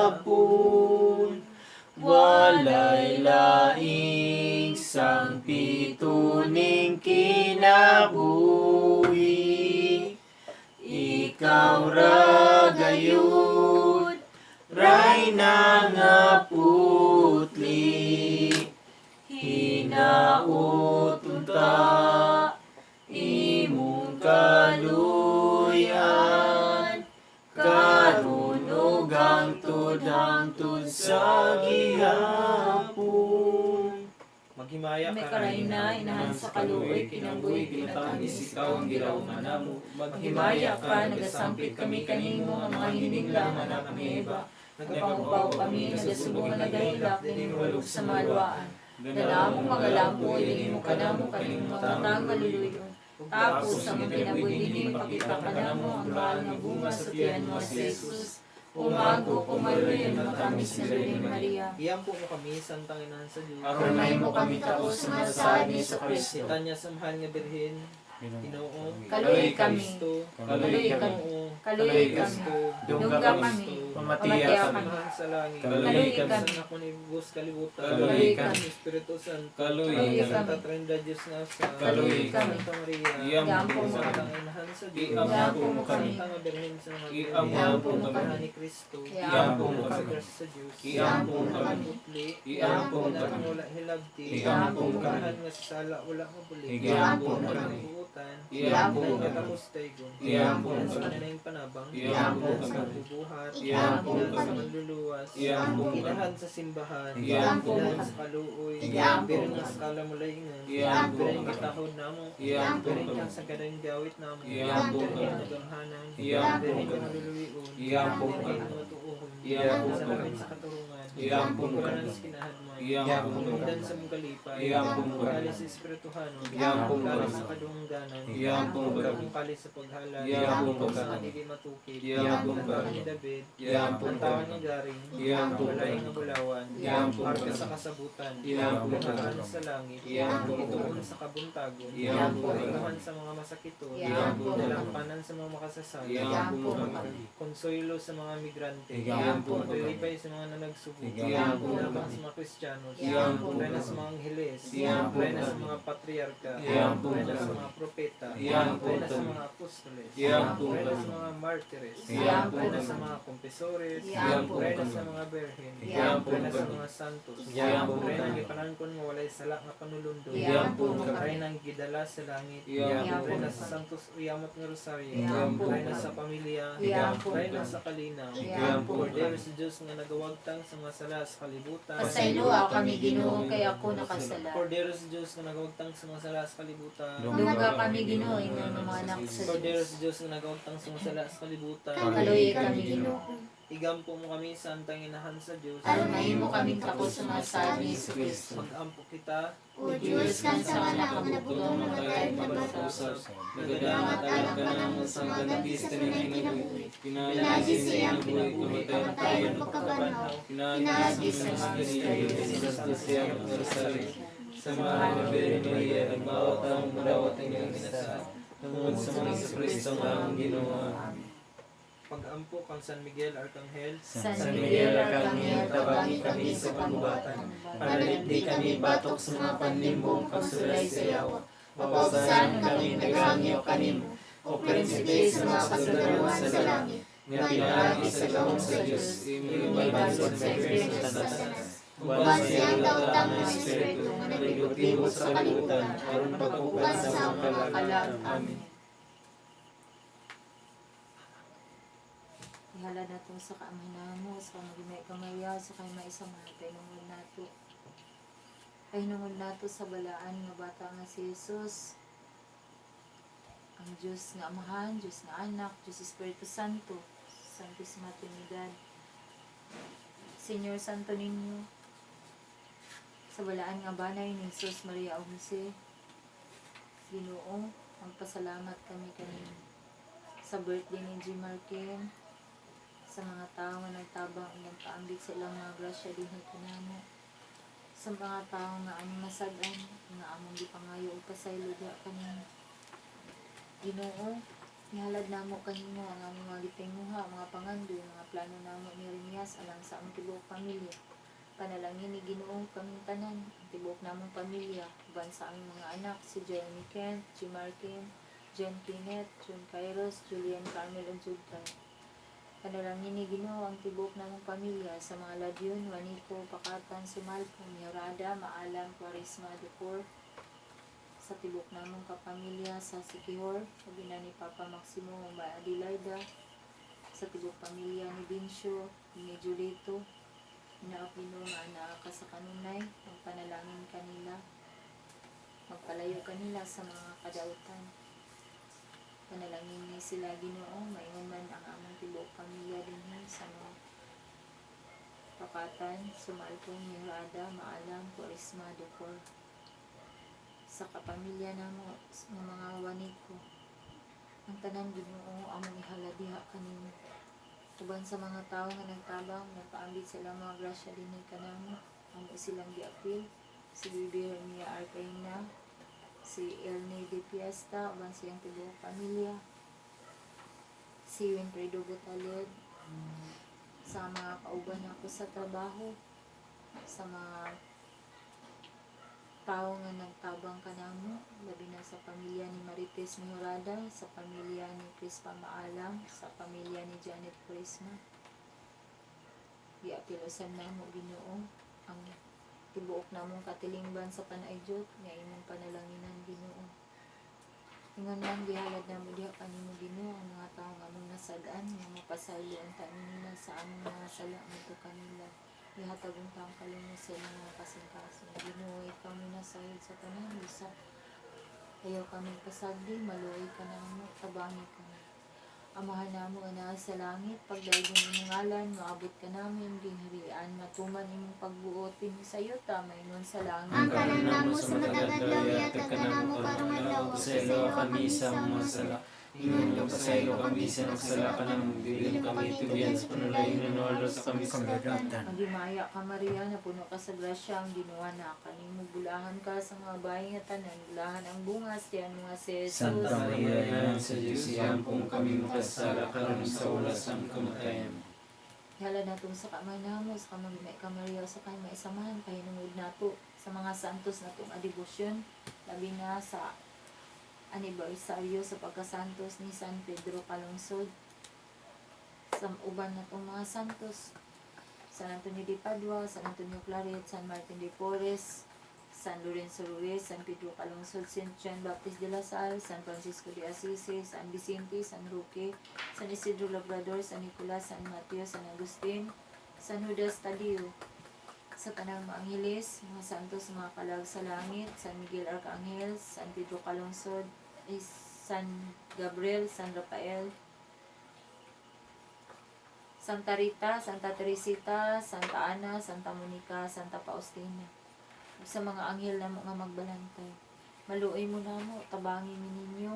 Speaker 4: gihapon. Walay laing sangpito ning kinabuhi, ikaw ra gayud, Rayna nga putli, hinaut unta imong kaluy-an, karon ug hangtod-hangtod sa gihapon.
Speaker 7: Maghimaya
Speaker 1: May
Speaker 7: ka
Speaker 1: karayna, inahan sa kaluoy, kinabuhi,
Speaker 6: Ginatamis
Speaker 1: ginatamis
Speaker 6: ikaw ang gilauman namo.
Speaker 1: Maghimaya ka, nagasampit kami kanimo nga mga hinigla nga anak ni Eva. Nagapangupaw kami, nagasubo nga nagahilak, nininwalog sa maluwaan. Danamong magalampo, ilingin mo kanamo kaning mga tang maluluyon. Tapos sa mga kinabuhi dinhi, ipakita kanamo ang mahal nga bunga sa tiyan mo si Jesus. Umago, kumaluyan, matamis na Birhen Maria.
Speaker 8: Iyampo mo kami, Santang Inahan sa Diyos.
Speaker 4: Aron mahimo kami taos sa mga saad ni Kristo.
Speaker 8: Litanya sa mahal nga Birhen, Ginoo,
Speaker 1: Kaluoy kami.
Speaker 8: Kristo,
Speaker 1: Kaluoy kami.
Speaker 8: Ginoo,
Speaker 1: Kaluoy kami.
Speaker 8: Kristo,
Speaker 1: Dungga kami.
Speaker 4: Pamatiya
Speaker 1: Pamatiya
Speaker 4: kami.
Speaker 8: Samahan sa langit,
Speaker 4: Kaluoy
Speaker 1: kami.
Speaker 8: Sa anak ni Bus kalibutan,
Speaker 6: Kaluoy
Speaker 1: kami.
Speaker 8: Espiritu Santo,
Speaker 7: Kaluoy
Speaker 1: kami.
Speaker 8: Santa Trinidad Diyos nga sa,
Speaker 6: Kaluoy
Speaker 1: kami.
Speaker 8: Santa Maria,
Speaker 7: Iyampo
Speaker 1: mo
Speaker 8: Santang Inahan sa Diyos,
Speaker 6: Iampo mo kami.
Speaker 8: Santa Birhen sa mga
Speaker 6: Iampo mo kami.
Speaker 8: Samahan ni Kristo,
Speaker 6: Iampo mo
Speaker 8: sa
Speaker 6: kami.
Speaker 8: grasya sa Diyos,
Speaker 6: Iampo mo kami.
Speaker 8: Putli,
Speaker 6: Iampo mo
Speaker 8: wala
Speaker 6: kami.
Speaker 8: wala hilabti,
Speaker 6: Iampo mo kami.
Speaker 8: Bulahan nga sa sala wala mabuli,
Speaker 6: Iampo mo kami.
Speaker 8: Buutan,
Speaker 6: Iampo mo
Speaker 8: nga
Speaker 6: kami.
Speaker 8: tapos taygon,
Speaker 6: Iampo mo
Speaker 8: sa
Speaker 6: kami.
Speaker 8: kanilang panabang,
Speaker 6: Iampo mo
Speaker 8: sa
Speaker 6: kami.
Speaker 8: bubuhat,
Speaker 6: Iampo mo
Speaker 8: inahan sa
Speaker 6: kami.
Speaker 8: manluluwas,
Speaker 6: Iampo mo kami.
Speaker 8: inahan sa simbahan,
Speaker 6: Iampo mo
Speaker 8: inahan
Speaker 6: kami.
Speaker 8: sa kaluoy,
Speaker 6: Iampo
Speaker 8: birin
Speaker 6: mo
Speaker 8: nga
Speaker 6: kami.
Speaker 8: sa kalamulayngan,
Speaker 6: Iampo mo
Speaker 8: birin
Speaker 6: kami.
Speaker 8: gitahod namo,
Speaker 6: Iampo mo
Speaker 8: birin
Speaker 6: kami.
Speaker 8: kang sa gadang gawit namo,
Speaker 6: Iampo mo
Speaker 8: birin
Speaker 6: kami.
Speaker 8: nga nagamhanan,
Speaker 6: Iampo mo
Speaker 8: birin nga
Speaker 6: kami.
Speaker 8: maluluwion,
Speaker 6: Iampo mo
Speaker 8: birin
Speaker 6: kami.
Speaker 8: nga matuohon,
Speaker 7: Iampo mo
Speaker 8: Salamin
Speaker 7: kami.
Speaker 8: sa katurungan.
Speaker 7: Iampo mo
Speaker 8: Kulanan
Speaker 7: kami.
Speaker 8: sa kinahadman.
Speaker 7: Iampo mo
Speaker 8: Undan
Speaker 7: kami.
Speaker 8: sa mong kalipay.
Speaker 7: Iampo mo kami.
Speaker 8: Kalis sa espirituhanon.
Speaker 7: Iampo mo
Speaker 8: Kalis
Speaker 7: kami.
Speaker 8: sa kadungganan.
Speaker 7: Iampo mo kami.
Speaker 8: Ang kalis sa paghalad.
Speaker 7: Iampo mo
Speaker 8: Sa
Speaker 7: kami.
Speaker 8: dili matukid.
Speaker 7: Iampo mo
Speaker 8: Ang
Speaker 7: kami.
Speaker 8: ni David.
Speaker 7: Iampo
Speaker 8: Ang
Speaker 7: mo
Speaker 8: tawan
Speaker 7: kami.
Speaker 8: ng garing.
Speaker 7: Iampo mo
Speaker 8: Balay
Speaker 7: kami.
Speaker 8: nga bulawan.
Speaker 7: Iampo mo
Speaker 8: Arka
Speaker 7: kami.
Speaker 8: sa kasabutan.
Speaker 7: Iampo mo kami.
Speaker 8: Kahaan sa langit.
Speaker 7: Iampo mo
Speaker 8: Ituon
Speaker 7: kami.
Speaker 8: sa kabuntagon.
Speaker 7: Iampo mo kami.
Speaker 8: Kainuhan sa mga masakiton.
Speaker 1: Iampo mo kami.
Speaker 8: Dalampanan sa mga makasasala.
Speaker 7: Iampo mo kami.
Speaker 8: Konsuelo sa mga migrante.
Speaker 7: Iampo mo kami.
Speaker 8: Paglilipay sa mga nanagsubo.
Speaker 7: Iampo mo
Speaker 8: Tabang
Speaker 7: kami.
Speaker 8: sa mga Kristiyanos.
Speaker 7: Iampo mo
Speaker 8: Reyna
Speaker 7: kami.
Speaker 8: sa mga angheles.
Speaker 7: Iampo mo
Speaker 8: Reyna sa
Speaker 7: kami.
Speaker 8: mga patriarka.
Speaker 7: Iampo mo
Speaker 8: Reyna sa
Speaker 7: kami.
Speaker 8: mga propeta.
Speaker 7: Iampo mo
Speaker 8: Reyna sa
Speaker 7: kami.
Speaker 8: mga apostoles.
Speaker 7: Iampo mo
Speaker 8: Reyna
Speaker 7: kami.
Speaker 8: sa mga martires.
Speaker 7: Iampo mo
Speaker 8: Reyna
Speaker 7: kami.
Speaker 8: sa mga confessores.
Speaker 1: Iampo
Speaker 7: mo
Speaker 8: Reyna
Speaker 7: kami.
Speaker 8: sa mga berhen.
Speaker 7: Iampo mo
Speaker 8: Reyna sa
Speaker 7: kami.
Speaker 8: mga santos.
Speaker 7: Iampo mo
Speaker 8: Reyna
Speaker 7: kami.
Speaker 8: ang gipanangkon nga walay sala nga panulundo.
Speaker 7: Iampo mo kami.
Speaker 8: Reyna ang gidala sa langit.
Speaker 7: Iampo mo
Speaker 8: Reyna
Speaker 7: kami.
Speaker 8: sa Santos Uyamot nga Rosario.
Speaker 1: Iampo mo
Speaker 8: Reyna
Speaker 1: kami.
Speaker 8: sa pamilya.
Speaker 1: Iampo mo
Speaker 8: Reyna
Speaker 1: kami.
Speaker 8: sa kalinaw.
Speaker 1: Iampo mo
Speaker 8: Cordero
Speaker 1: kami.
Speaker 8: sa Diyos nga nagawagtang sa mga sala sa kalibutan.
Speaker 1: Pasayloa kami Ginoo kay ako nakasala.
Speaker 8: Cordero sa Diyos nga nagawagtang sa mga sala sa kalibutan.
Speaker 1: Dungga kami Ginoo ingon nga mga anak sa
Speaker 8: Cordero
Speaker 1: Dios.
Speaker 8: sa Diyos nga nagawagtang sa mga sala sa kalibutan.
Speaker 1: Kaluoy kami Ginoo.
Speaker 8: Igampo mo kami sa antang inahan sa Diyos.
Speaker 1: Aron mahimo kaming takos sa mga sala ni Jesucristo.
Speaker 8: Magampo kita.
Speaker 3: O Diyos, kan sa wala ang nabutong namatay na bata.
Speaker 6: Usab, nagadamat alang ka namo sa mga ganti sa tanang kinabuhi.
Speaker 3: Pinaagi
Speaker 6: sa
Speaker 3: sa iyang
Speaker 6: iyang buhi,
Speaker 3: kinabuhi,
Speaker 6: kamatayon
Speaker 3: kamatayon pagkabanhaw.
Speaker 6: Pinaagi sa misteryo sa Santo Rosario. Sa mahal na Birhen Maria, nagbawat ang mudawat ang iyang inasa. Tungod sa mga Kristo nga ang Ginoo. Amen.
Speaker 8: Pagampo kang San Miguel Arcangel.
Speaker 1: San
Speaker 4: San
Speaker 1: Miguel
Speaker 4: Miguel
Speaker 1: Arcangel,
Speaker 4: Arcangel,
Speaker 1: tabangi
Speaker 4: tabangi
Speaker 1: kami
Speaker 4: kami
Speaker 1: sa
Speaker 4: sa
Speaker 1: pangubatan.
Speaker 4: pangubatan.
Speaker 1: Panalipdi
Speaker 4: Panalipdi kami batok sa mga panlimbong pagsulay sa yawa.
Speaker 3: Papaubsan kami naghangyo kanimo, o prinsipe sa mga kasundaluhan sa langit,
Speaker 4: Nga pinaagi sa gahom sa Diyos,
Speaker 6: imong
Speaker 4: imong
Speaker 6: ibansod
Speaker 4: ibansod
Speaker 6: sa
Speaker 4: sa
Speaker 6: espiritu
Speaker 4: Espiritu
Speaker 6: sa
Speaker 4: sa
Speaker 6: Satanas.
Speaker 4: Satanas.
Speaker 3: uban siyang daotang mga espiritu nga naglibot-libot
Speaker 4: sa
Speaker 3: sa
Speaker 4: kalibutan,
Speaker 3: kalibutan,
Speaker 4: aron pagpukan sa
Speaker 3: sa
Speaker 4: mga
Speaker 3: mga
Speaker 4: kalag.
Speaker 1: Kalag.
Speaker 4: Amen.
Speaker 1: Amen. Ihala nato sa kaamahan namo, sa kamagimay kamaya, sa kay maisang mga pahinungod nato. Pahinungod nato sa balaan nga bata nga si Jesus. Ang Diyos nga Amahan, Diyos nga Anak, Diyos Espiritu Santo, Santisima Trinidad. Señor Santo Niño, sa balaan nga banay ni Jesus Maria ug Jose, Ginoo, magpasalamat kami kanimo sa birthday ni G. Martin, sa mga tao nga nagtabang ug nagpaambit sa ilang mga grasya dinhi kanamo, sa mga tao nga among masag-an, nga among gipangayo og pasaylo diha kanimo. Ginoo, ihalad namo kanimo ang among mga gitinguha, mga pangandoy, mga plano namo ni Remias alang sa among tibuok pamilya. Panalangin ni Ginoo kaming tanan, ang tibuok namong pamilya, uban sa aming mga anak, si Jeremy Kent, G. Martin, John Kenneth, John Kairos, Julian Carmel ug Judkay. Panalangin ni Ginoo ang tibuok namong pamilya sa mga Ladyon, Juanico, Pakatan, Sumalpo, Miorada, Maalam, Quaresma, Ducor, sa tibuok namong kapamilya sa Sikihor, labi na ni Papa Maximo Mamba Adelaida, sa tibuok pamilya ni Bincio, ni Julito, inaap Ginoo nga anaa ka sa kanunay, magpanalangin kanila, magpalayo kanila sa mga kadautan. Panalangin ni sila Ginoo, maingon man ang among tibuok pamilya dinhi sa mga Pakatan, Sumalpong, Mirada, Maalam, Quaresma, Ducor. Sa kapamilya namo nga mga waniko. Ang tanan Ginoo among ihala diha kanimo. Uban sa mga tawo nga nagtabang, nagpaambit sa ilang mga grasya dinhi kanamo, amo silang giapil si Bibi Hermia Arcaina, si Elne de Fiesta, uban sa iyang tibuok pamilya, si Winfredo Butaled, sa mga kauban nako sa trabaho, sa mga tao nga nagtabang kanamo, labi na sa pamilya ni Marites Mejorada, sa pamilya ni Crispa Maalam, sa pamilya ni Janet Cuaresma. Giapilosan namo Ginoo ang tibuok namong katilingban sa panayjot nga imong panalanginan Ginoo. Ingon man gihalad namo diha kanimo Ginoo ang mga tawo nga among nasad-an nga mapasaylo ang taon nila sa among mga sala ngadto kanila. Ihatag unta ang kalungos sa ilang mga kasing-kasing. Ginoo, ikaw mi nasayod sa tanan bisa ayaw kami pasagdi, maluoy ka namo, tabangi kami. Amahan namo nga naa sa langit, pagdaygon imong ngalan, moabot ka namo, gingharian, matuman imong pagbuot dinhi sa yuta maingon sa langit.
Speaker 3: Ang kanan namo sa matag adlaw, ihatag kanamo karong adlaw,
Speaker 6: Pasayloa kami sa among mga sala. Ingon ka pasaylo kami sa nakasala kanamo, dili mo kami tugyan sa panulay, hinunualo sa kami sa
Speaker 5: Kamdatan.
Speaker 1: Maghimaya ka Maria, napuno ka sa grasya, ang Ginoo na kanimo, bulahan ka sa mga bahay nga tanan, bulahan ang bunga sa tiyan mo nga si Jesus.
Speaker 6: Santa Maria, Inahan sa Diyos, ihampong kami makasala karon sa oras sa among kamatayan.
Speaker 1: Hala natong sa kamanamo, sa kamagimay ka Maria, sa kay maisamahan, pahinungod nato sa mga santos natong adebosyon, labi na sa anibersaryo sa pagkasantos ni San Pedro Calungsod, sa uban natong mga santos, San Antonio de Padua, San Antonio Claret, San Martin de Porres, San Lorenzo Ruiz, San Pedro Calungsod, Saint John Baptist de la Salle, San Francisco de Assisi, San Vicente, San Roque, San Isidro Labrador, San Nicolas, San Mateo, San Agustin, San Judas Tadeo. Sa tanang mga angheles, mga santos, mga kalag sa langit, San Miguel Arcangel, San Pedro Calungsod, eh, San Gabriel, San Rafael, Santa Rita, Santa Teresita, Santa Ana, Santa Monica, Santa Faustina. Ug sa mga anghel namo nga magbalantay. Maluoy mo namo, tabangi mi ninyo,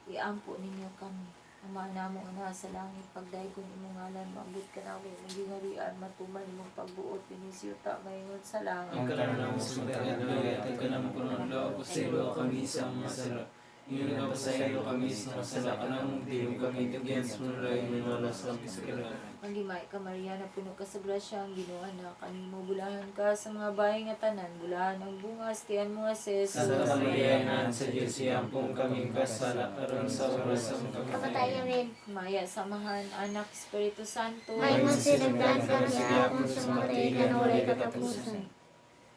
Speaker 1: iampo ninyo kami. Ama namo nga naa sa langit, pagdaygon imong ngalan, maabot ka namo imong gingharian, matuman imong pagbuot dinhi sa yuta maingon sa langit.
Speaker 6: Ang kanan namo sa matag adlaw, ihatag kanamo karong adlaw, pasayloa kami sa among mga sala. Ingon ka pasaylo kami sa nakasala kanamo, dili mo kami tugyan sa panulay, hinunualo sa kami sa kadautan.
Speaker 1: Maghimaya ka Maria, napuno ka sa grasya, ang Ginoo na kanimo, bulahan ka sa mga bahay nga tanan, bulahan ang bunga sa tiyan mo nga si Jesus.
Speaker 6: Santa Maria, Inahan sa Diyos, ihampong kami kasala karon sa oras sa among
Speaker 3: Kamatayan.
Speaker 6: kamatayan.
Speaker 3: Amen.
Speaker 1: Maya samahan, Anak, Espiritu Santo.
Speaker 3: May sinagdan karon sa akong sumatigan walay katapusan.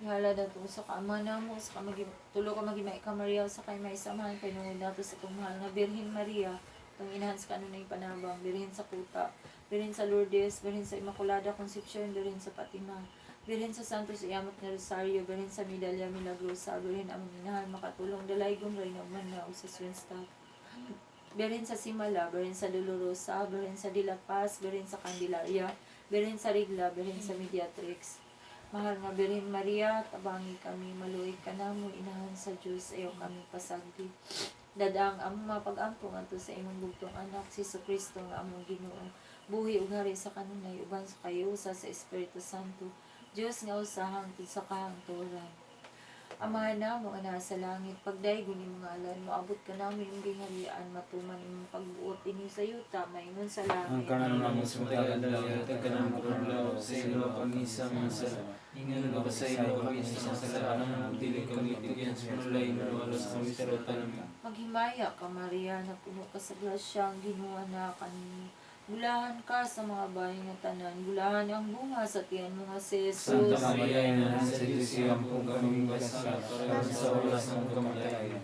Speaker 1: Ihala na to sa kaama namo, sa kamagi, tulo ka magimay ka Maria, sa kay may samahan, painungod nato sa itong mahal nga Birhen Maria, itong inahan sa kanunay panabang, Birhen sa Kuta, Birhen sa Lourdes, Birhen sa Immaculada Concepcion, Birhen sa Fatima, Birhen sa Santos Iyamot na Rosario, Birhen sa Medalya Milagrosa, Birhen among inahan, makatulong dalaygon, Reyna Manao sa Schoenstatt. Birhen sa Simala, Birhen sa Dolorosa, Birhen sa De La Paz, Birhen sa Candelaria, Birhen sa Rigla, Birhen sa Mediatrix. Mahal nga Birhen Maria, tabangi kami, maluoy ka namo, inahan sa Dios, ayaw kami pasagdi. Dadaang among mapagampo ngadto sa imong bugtong anak, si Kristo nga among Ginoo. Buhi ug hari sa kanunay uban sa kayo usa sa Espiritu Santo. Dios nga usa hangtod sa kahangturan. Amahan namo nga naa sa langit, pagdaygon imong ngalan, moabot ka namo imong gingharian, matuman imong pagbuot dinhi sa yuta maingon sa
Speaker 6: Ang
Speaker 1: langit.
Speaker 6: kanan namo sa matag adlaw, ihatag kanamo karong adlaw, pasayloa kami sa mga sala. Ingon ka pasaylo kami sa mga sala kanamo, dili kami tugyan sa panulay, hinunualo sa kami sa kadautan.
Speaker 1: Maghimaya ka Maria, napuno ka sa grasya, ang Ginoo na kanimo. Bulahan ka sa mga bahay nga tanan, bulahan ang bunga sa tiyan mo nga si Jesus.
Speaker 6: Santa Maria, Inahan sa Diyos, ihampong kami kasala karon sa oras sa among kamatayan.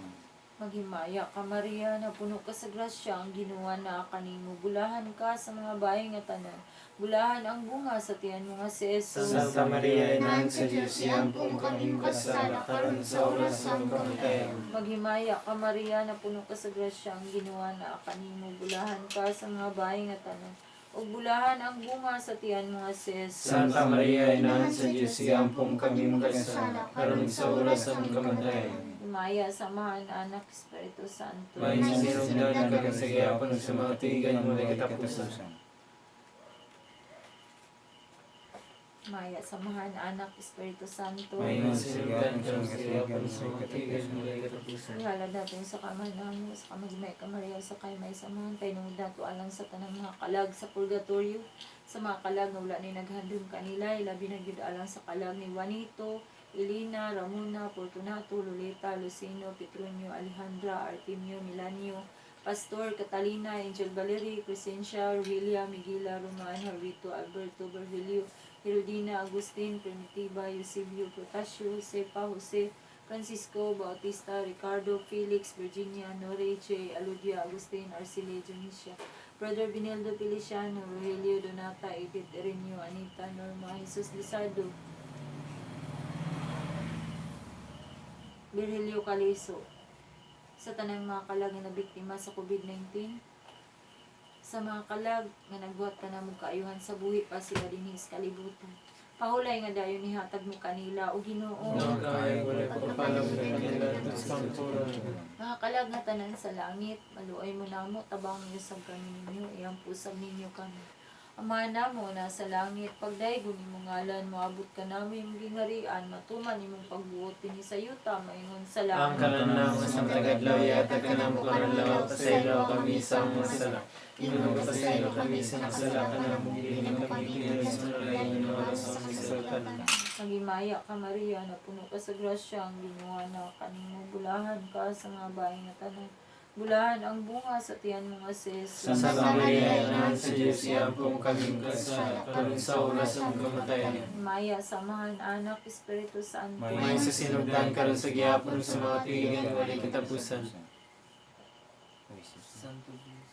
Speaker 1: Maghimaya ka Maria, napuno ka sa grasya, ang Ginoo na kanimo. Bulahan ka sa mga bahay nga tanan, bulahan ang bunga sa tiyan mo nga si Jesus.
Speaker 6: Santa Maria, Inahan sa Diyos, ihampong kami kasala karon sa oras sa among kamatayan.
Speaker 1: Maghimaya ka Maria, napuno ka sa grasya, ang Ginoo na kanimo. Bulahan ka sa mga bahay nga tanan, ug bulahan ang bunga sa tiyan mo nga si Jesus.
Speaker 6: Santa Maria, Inahan sa Diyos, ihampong kami makasala karon sa oras sa among kamatayan.
Speaker 1: Himaya, Samahan, Anak, Espiritu Santo.
Speaker 6: May sinugdan karon sa gihapon sa mga tuigan mo katapusan.
Speaker 1: Maya, Samahan, Anak, Espiritu Santo.
Speaker 6: May sinugdan karon sa gihapon sa mga tuigan mo katapusan.
Speaker 1: Ihala natin sa kamay namo, sa kamagmay ka Maria, sa kay may samahan, painungod nato alang sa tanang mga kalag sa purgatorio, sa mga kalag nga wala ni naghandom kanila, ilabi na gyud alang sa kalag ni Juanito, Elena, Ramona, Fortunato, Loleta, Lucino, Petronio, Alejandra, Artemio, Milanio, Pastor, Catalina, Angel Valerie, Crescencia, Rogelia, Miguela, Roman, Harvito, Alberto, Virgilio, Herodina, Agustin, Primitiva, Eusebio, Protasio, Josepa, Jose, Francisco, Bautista, Ricardo, Felix, Virginia, Nore, J, Aludia, Agustin, Arcelia, Dionisia, Brother Benildo Feliciano, Rogelio, Donata, Edith, Erenio, Anita, Norma, Jesus Lizardo, Virgilio Caliso, sa tanang mga kalag nga nabiktima sa COVID-19, Sa mga kalag nga nagbuhat ka namo kaayuhan sa buhi pa sila dinhi sa kalibutan. Pahulay nga dayon nihatag mo kanila o Ginoo.
Speaker 6: Nga kaya walay pagkapalam na kanila sa kamturan.
Speaker 1: Mga kalag nga tanan sa langit, maluoy mo namo, tabang niyo sa kami ninyo, iyang pusag ninyo kami. Ama namo nasa langit, pagdaygon imong ngalan, moabot ka namo imong gingarian, matuman imong pagbuot dinhi sa yuta, maingon sa
Speaker 6: Ang
Speaker 1: langit.
Speaker 6: kalan namo sa tagadlaw, ihatag ka namo karon adlaw, pasaylo kami sa among sala. Ingon pasaylo kami sa nasala kanamo, dili mo kami itugyan sa panulay, hinuno sa kami sa tanan.
Speaker 1: Nagimaya ka Maria, napuno ka sa grasya, ang Ginoo na kanimo bulahan ka sa mga bahay nga tanan. Bulahan ang bunga sa tiyan mo nga si Jesus.
Speaker 6: Santa Maria, Inahan sa Diyos, iampo kami kasala, karon sa oras sa among kamatayan.
Speaker 1: Himaya, samahan, Anak, Espiritu Santo.
Speaker 6: May sa sinugdan karon sa gihapon sa mga tuigan walay katapusan.
Speaker 8: Santo Diyos.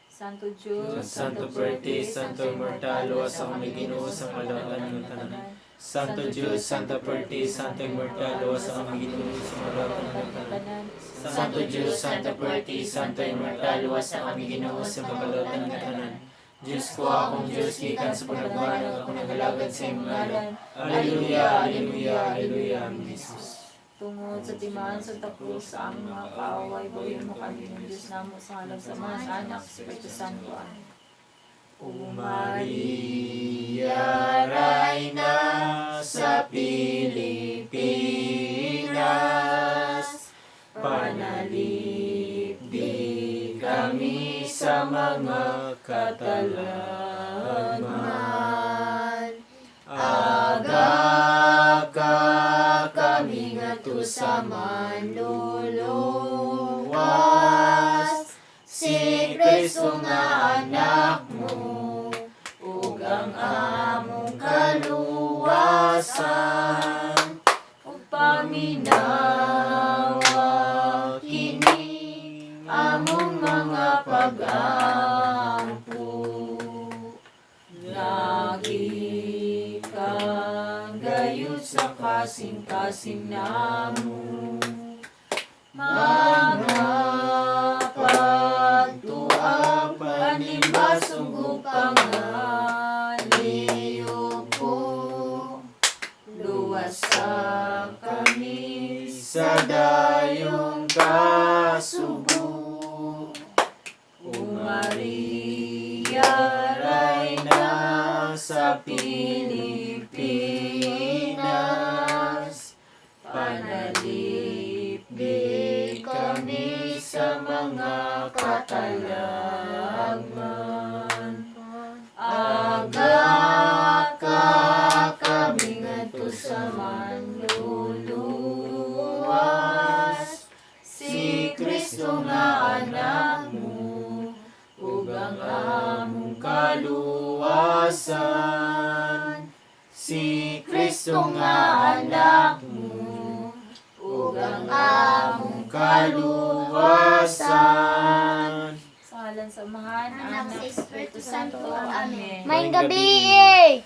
Speaker 1: Santo Diyos,
Speaker 6: Santo Fuerte, Santo Immortal, sa kami Ginoo sa kalautan ng tanan. Santo Diyos, Santo Fuerte, Santo Immortal, sa kami Ginoo sa kalautan ng tanan. Santo Diyos, Santo Fuerte, Santo Immortal, sa kami Ginoo sa makalautan ng tanan. Diyos ko, akong Diyos, gikan sa panagbuhan ako nagalagad sa imong ngalan. Alleluia, Alleluia, Alleluia, Amen, Jesus.
Speaker 1: Tungod sa timaan sa takos sa aming mga kaaway, bawiin mo kami ng Diyos namo sa ngalan sa Amahan, Anak, Espiritu Santo. Amen.
Speaker 6: O Maria, Reyna sa Pilipinas, panalipdi kami sa mga katalagman. Aga ka kami ngadto sa manluluwas, si Kristo nga anak mo, ug ang among kaluwasan,
Speaker 1: Ug paminawa
Speaker 6: kini among mga pag-ampo.
Speaker 1: Nagikan gayud sa kasing-kasing namo.
Speaker 6: Mga pagtuang
Speaker 1: Panimbasong
Speaker 6: pangaliyuko,
Speaker 1: Luwasa kami
Speaker 6: sa dayong kasubo.
Speaker 1: O Maria,
Speaker 6: Reyna sa Pilipinas, panalipdi kami sa mga katalagman.
Speaker 1: Aga ka kami ngadto sa manluluwas. Si Kristo nga anak mo, ug ang among
Speaker 6: Kaluwasan, si Kristo nga anak mo,
Speaker 1: ug ang among
Speaker 6: kaluwasan.
Speaker 1: Sa ngalan sa Amahan,
Speaker 3: Anak,
Speaker 1: Anak,
Speaker 3: sa
Speaker 1: Espiritu
Speaker 3: Espiritu
Speaker 1: Santo.
Speaker 3: Santo.
Speaker 1: Amen.
Speaker 3: Maayong gabi eh!